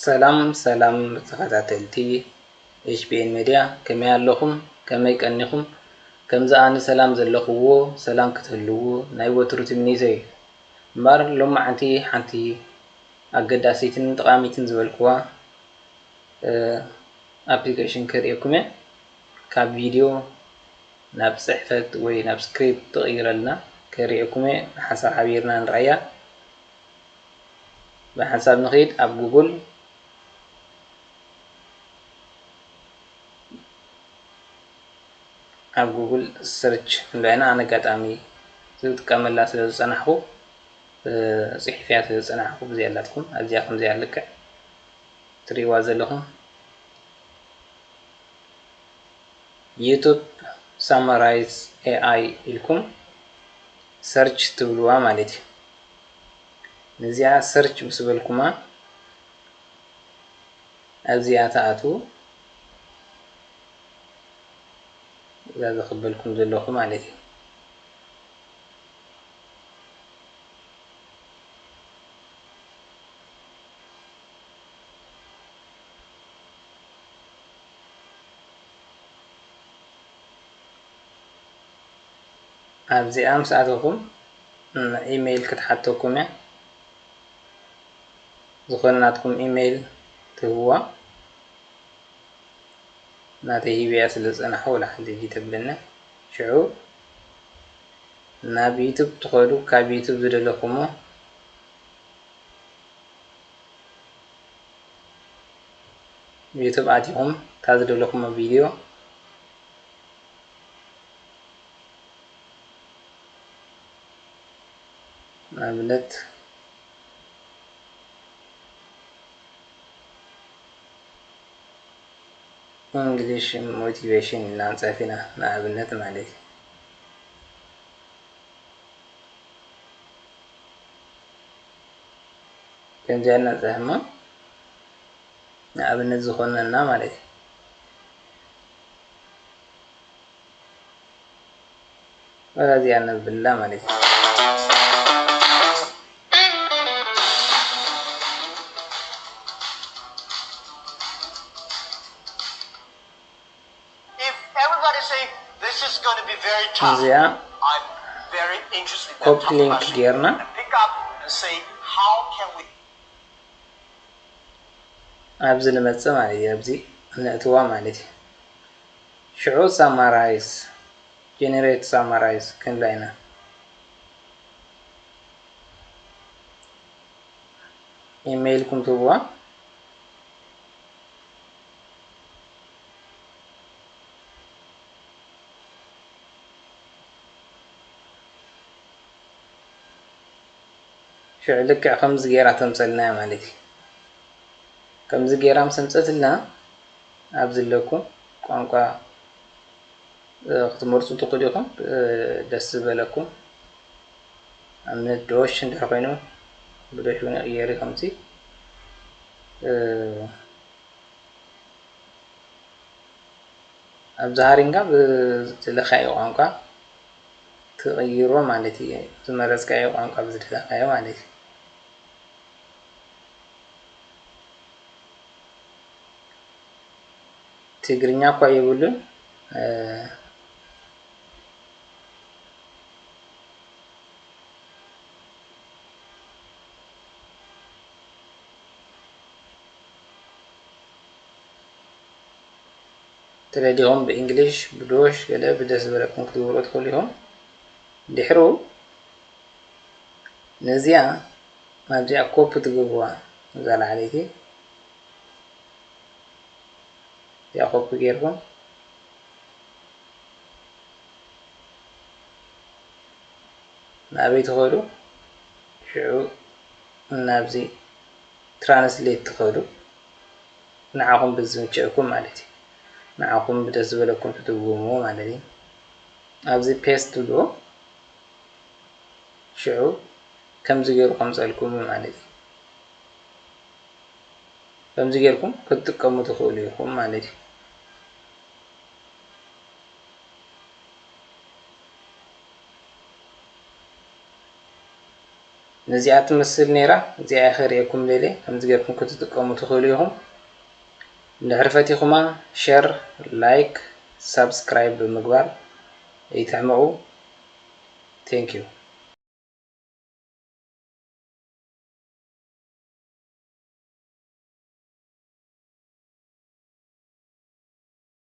ሰላም ሰላም ተኸታተልቲ ኤች ቢ ኤን ሜድያ፣ ከመይ ኣለኹም? ከመይ ቀኒኹም? ከምዚ ኣነ ሰላም ዘለኽዎ ሰላም ክትህልዉ ናይ ወትሩ ትምኒተይ እዩ። እምበኣር ሎማዓንቲ ሓንቲ ኣገዳሲትን ጠቓሚትን ዝበልክዋ ኣፕሊኬሽን ከርእየኩም እየ። ካብ ቪድዮ ናብ ጽሕፈት ወይ ናብ ስክሪፕት ትቕይረልና ከርእየኩም እየ። ብሓንሳብ ሓቢርና ንርኣያ። ብሓንሳብ ንኺድ ኣብ ጉግል ኣብ ጉግል ሰርች ንብዕና ኣነ ኣጋጣሚ ዝጥቀመላ ስለ ዝጸናሕኩ ጽሒፍያ ስለ ዝጸናሕኩ ብዚኣ ኣላትኩም ኣብዚኣ ከምዚኣ ልክዕ ትርእይዋ ዘለኹም YouTube Summarize A I ኢልኩም ሰርች ትብልዋ ማለት እዩ። ነዚኣ ሰርች ምስ በልኩማ ኣብዚኣ ትኣትዉ እዛ ዘኽበልኩም ዘለኹ ማለት እዩ። ኣብዚኣ ምስ ኣተኹም ኢሜይል ክትሓተኩም እያ። ዝኾነ ናትኩም ኢሜይል ትህብዋ። ናተይ ሂብያ ስለ ዝጸናሕኩ ወላ ሓንቲ ጂ ተብለኒ። ሽዑ ናብ ዩቱብ ትኸዱ፣ ካብ ዩቱብ ዝደለኹሞ ዩቱብ ኣቲኹም እታ ዝደለኹሞ ቪድዮ ንኣብነት English motivation ኢልና ንጽሕፍ ኢና ንኣብነት ማለት እዩ። ከምዚኣ ንጽሕፍ እሞ ንኣብነት ዝኾነና ማለት እዩ። እዚኣ ነብላ ማለት እዩ። If everybody say this is going to be very tough, እዚኣ I'm very interested in ኮፒ ሊንክ ጌርና and pick up and say how can we ኣብዚ ንመጽእ ማለት እዩ። ኣብዚ ነእትዋ ማለት እዩ። ሽዑ ሳማራይዝ ጀነሬት ሳማራይዝ ክንብላ ኢና። ኢሜይልኩም ትህብዋ። ሽዑ ልክዕ ከምዚ ጌራ ተምጸልና ማለት እዩ። ከምዚ ጌራ ምስ ኣምጸትልና ኣብዚ ኣለኩም ቋንቋ ክትመርጹ ትኽእሉ ኢኹም። ደስ ዝበለኩም ኣብነት ዶሽ እንድሕር ኮይኑ ብዶሽ እውን ይቕየር እዩ። ከምዚ ኣብዚ ሃሪንጋ ብዝደለኻዮ ቋንቋ ትቕይሮ ማለት እዩ። ዝመረጽካዮ ቋንቋ ብዝደለኻዮ ማለት እዩ። ትግርኛ እኳ የብሉን። ተረዲኹም ብእንግሊሽ ብዶሽ ገለ ብደስ ዝበለኩም ክትገብሩ ትኽእሉ ኢኹም። ድሕሩ ነዚኣ ናብዚኣ ኮፒ ትገብርዋ እዛ ላዕለይቲ እዚኣ ኮፒ ጌርኩም ናበይ ትኸዱ? ሽዑ ናብዚ ትራንስሌት ትኸዱ። ንዓኹም ብዝምቸእኩም ማለት እዩ። ንዓኹም ብደስ ዝበለኩም ትትርጉምዎ ማለት እዩ። ኣብዚ ፔስት ትብልዎ ሽዑ ከምዚ ገይሩ ከምፀልኩም ማለት እዩ። ከምዚ ጌርኩም ክትጥቀሙ ትኽእሉ ኢኹም ማለት እዩ። እዚኣ ትመስል ነይራ። እዚኣ ከርእየኩም ደልየ፣ ከምዚ ጌርኩም ክትጥቀሙ ትኽእሉ ኢኹም። እንድሕር ፈቲኹማ፣ share፣ like፣ subscribe ብምግባር ይትሕመቑ። Thank you።